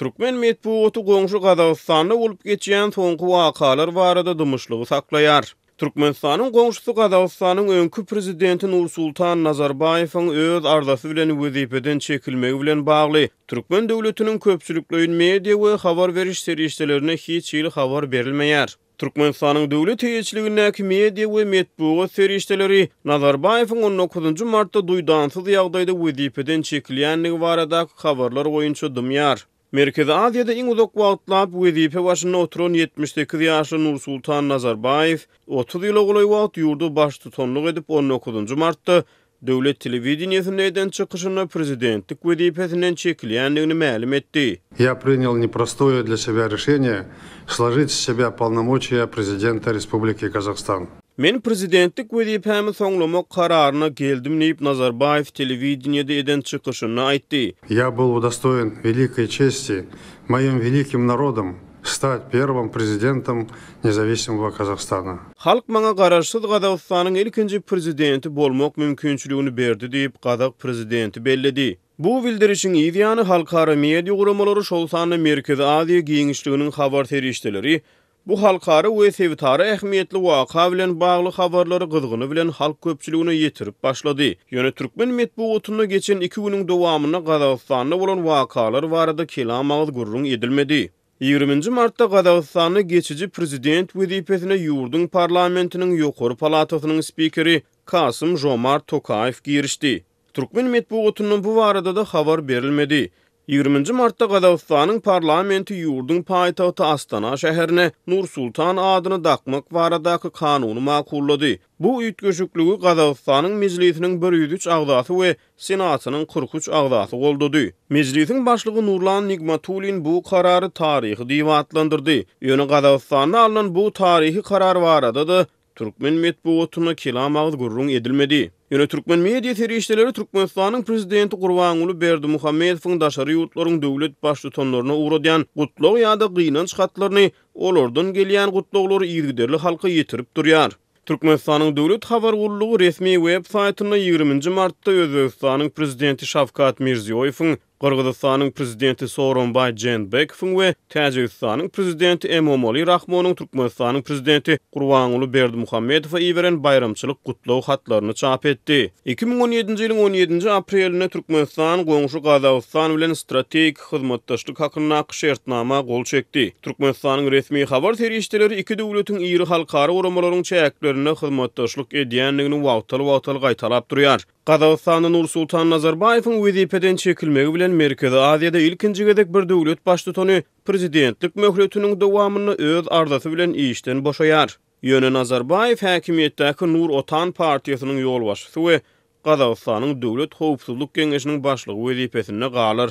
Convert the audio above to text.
Türkmen metbugaty goňşy Gazagystanda bolup geçýän soňky wakalar barada dymyşlygy saklaýar. Türkmenistanyň goňşusy Gazagystanyň öňki prezidenti Nursultan Nazarbaýewiň öz arzasy bilen wezipeden çekilmegi bilen bagly türkmen döwletiniň köpçülikleýin media we habar beriş serişdelerine hiç hili habar berilmeýär. Türkmenistanyň döwlet eýeçiligindäki media we metbugat serişdeleri Nazarbaýewiň on dokuzynjy martda duýdansyz ýagdaýda wezipeden çekilýändigi baradaky habarlar boýunça dymýar. Merkezi Aziýada iň uzak wagtlap wezipe başynda oturan 78 ýaşly Nursultan Nazarbaýew 30 ýyla golaý wagt ýurda baştutanlyk edip, on dokuzynjy martda döwlet telewideniýesinde eden çykyşynda prezidentlik wezipesinden çekilýändigini mälim etdi. Я принял непростое для себя решение сложить с себя полномочия Президента Республики Казахстан. Men prezidentlik wezipämi soňlamak kararyna geldim diýip, Nazarbaýew telewideniýede eden çykyşynda aýtdy. Я был удостоен великой чести моим великим народом стать первым президентом независимого Казахстана. Halk maňa garaşsyz Gazagystanyň ilkinji prezidenti bolmak mümkinçiligini berdi diýip, gazak prezidenti belledi. Bu bildirişiň yz ýany halkara media guramalary, şol sanda Merkezi Aziýa giňişliginiň habar serişdeleri bu halkara we sebitara ähmiýetli waka bilen bagly habarlary gyzgyny bilen halk köpçüligine ýetirip başlady. Ýöne türkmen metbugatynda geçen iki günüň dowamynda Gazagystanda bolan wakalar barada kelam agyz gürrüň edilmedi. Ýigriminji martda Gazagystanda geçiji prezident wezipesine ýurduň parlamentiniň ýokary palatasynyň spikeri Kasym Žomart Tokaýew girişdi. Türkmen metbugatynda bu barada-da habar berilmedi. Ýigriminji martda Gazagystanyň parlamenti ýurduň paýtagty Astana şäherine Nur-Sultan adyny dakmak baradaky kanuny makullady. Bu üýtgeşikligi Gazagystanyň Mejlisiniň 103 agzasy we Senatynyň 43 agzasy goldady. Mejlisiň başlygy Nurlan Nigmatulin bu karary taryhy diýip atlandyrdy. Ýöne Gazagystanda alnan bu taryhy karar barada-da Türkmen metbugatynda kelam agyz gürrüň edilmedi. Ýöne türkmen media serişdeleri Türkmenistanyň prezidenti Gurbanguly Berdimuhamedowyň daşary ýurtlaryň döwlet baştutanlaryna ugradýan gutlag ýa-da gynanç hatlaryny, olardan gelýän gutlaglary yzygiderli halka ýetirip durýar. Türkmenistanyň Döwlet habar gullugy resmi web saýtynda ýigriminji martda Özbegistanyň prezidenti Şawkat Mirziýoýewiň Gyrgyzystanyň Prezidenti Sooronbaý Jeenbekowyň we Täjigistanyň Prezidenti Emomali Rahmonyň Türkmenistanyň Prezidenti Gurbanguly Berdimuhamedowa iberen baýramçylyk gutlag hatlaryny çap etdi. 2017-nji ýylyň on ýedinji aprelinde Türkmenistan goňşy Gazagystan bilen strategik hyzmatdaşlyk hakyndaky şertnama gol çekdi. Türkmenistanyň resmi habar serişdeleri iki döwletiň iri halkara guramalaryň çäklerinde hyzmatdaşlyk edýändigini wagtal-wagtal gaýtalap durýar. Gazagystanda Nursultan Nazarbaýewiň wezipeden çekilmegi bilen Merkezi Aziýada ilkinji gezek bir döwlet baştutany prezidentlik möhletiniň dowamynda öz arzasy bilen işden boşaýar. Ýöne Nazarbaýew häkimiýetdäki Nur Otan partiýasynyň ýolbaşçysy we Gazagystanyň Döwlet howpsuzlyk geňeşiniň başlygy wezipesinde galar.